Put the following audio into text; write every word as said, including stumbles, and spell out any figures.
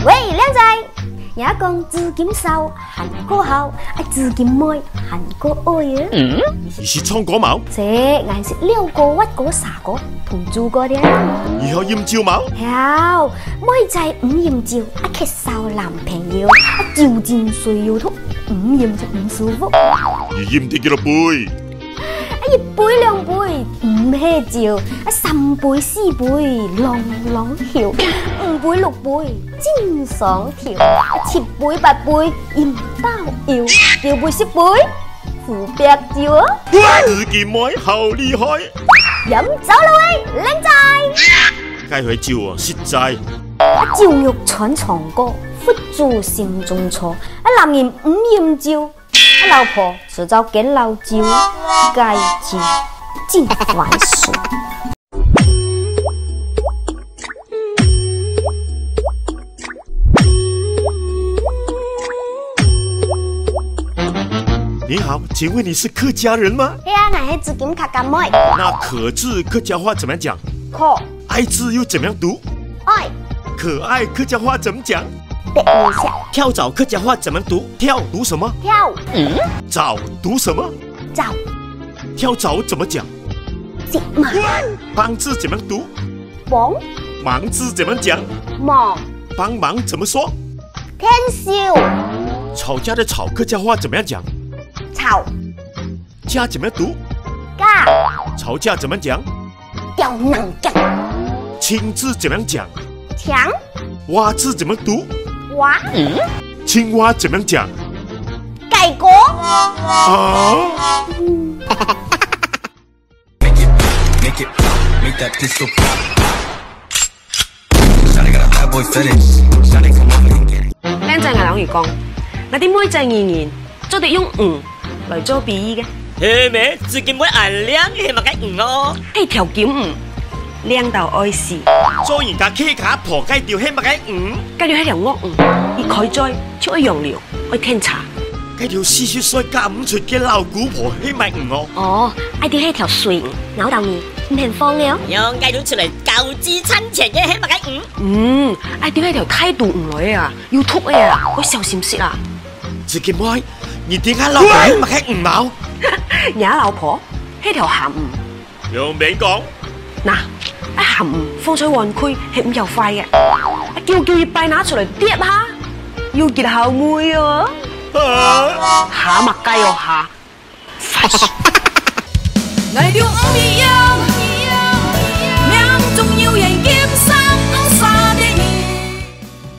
喂，靚仔，人家講紫金少還過好，啊，紫金妹還過愛啊。你識唱歌無？切，𠊎識尞歌、斡歌、痧歌同做歌个。你曉飲酒無？曉，妹仔毋飲酒，啊，缺少男朋友，啊，酒精水有毒，毋飲就毋舒服。你飲得幾多杯？啊，一杯兩杯毋係酒，啊，三杯四杯朗朗曉，五杯六杯正常調，啊，七杯八杯飲到有，九杯十杯胡白酒哦。紫金妹好厲害！飲酒了喂，靚仔！該回酒哦，實在。啊，酒肉穿腸過，佛祖心中坐。啊，男人毋飲酒， 啊，老婆遲早見老酒，該就真煩事。你好，請問你是客家人嗎？係啊，𠊎係紫金客家妹。那可字客家話怎麼講？可。愛字又怎麼樣讀？愛。可愛客家話怎麼講？等一下。跳蚤客家話怎麼讀？跳讀什麼？跳。嗯？蚤讀什麼？找。跳蚤怎麼講？蟋蟀。幫字怎麼讀？幫。忙字怎麼講？忙。幫忙怎麼說？添手。吵架的吵客家話怎麼樣講？吵。架怎麼讀？架。吵架怎麼講？ 刁難講。青字怎麼講？青。蛙字怎麼讀？蛙。青蛙怎麼講？改過。啊？ 靚仔，𠊎摎你講，𠊎兜妹仔語言做得用魚來做比喻个。係咩？紫金妹恁靚，係麼个魚哦？係條金魚，靚到愛死。做人家契家婆該條係麼个魚？該條係條鱷魚，佢開嘴就愛洋流，愛添茶。該條四十歲嫁毋出个老姑婆係麼个魚哦？哦，該條係條水魚，咬到你，毋肯放个哦。用該條出來交際賺錢个係麼个魚？嗯，該條係條大肚魚來个啊，有毒个啊，愛小心些啊。 紫金妹，你知𠊎老婆係麼个魚無？若老婆係條鹹魚。用面講。吶，該鹹魚放在碗櫃係毋會壞个，久久一擺拿出來跌下，有幾好味哦。啊！蝦麼个哦蝦？